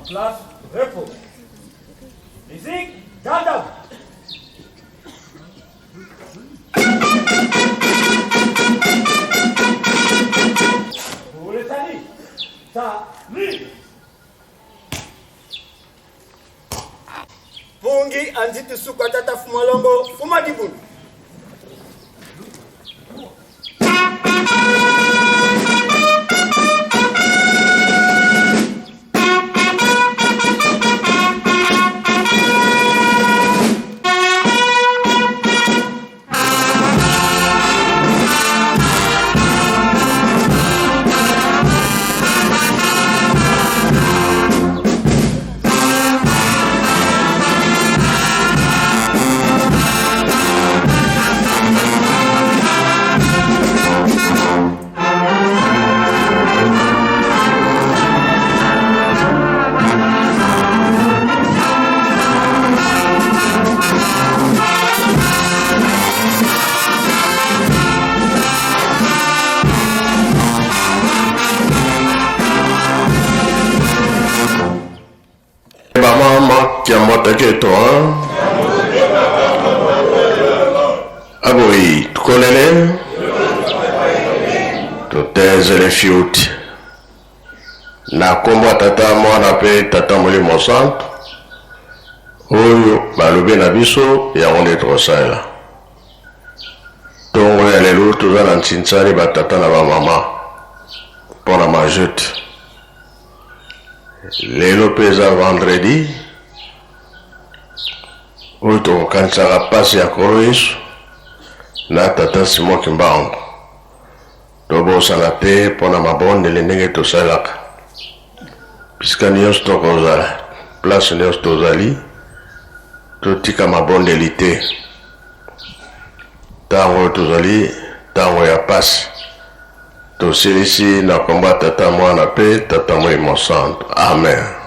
place, repos. Musique, garde Pour le salut, salut. Pungi anziti suka tata fumalongo fuma dibulu. Bamama kiambote keto hein? Aboyi tukolele totezele fiuti na nkombo ya tata mwana mpe tata molimo santu oyo balobi na biso yango nde tokosalela ntongo ya lelo toza na ntsinsani batata na bamama mpo na majete Lelo mpe eza vendredi oyo tokokanisaka mpasi ya Nkolo Yesu na Tata Simon Kimbangu. Tobosana te mpo na mabondeli ndenge tosalaka bisika nyonso tokozala, place nyonso tozali, totika mabondeli te. Ntango oyo tozali ntango ya mpasi. Tosilisi na kombo ya Tata, Mwana pe Tata Molimo Santu. Amen.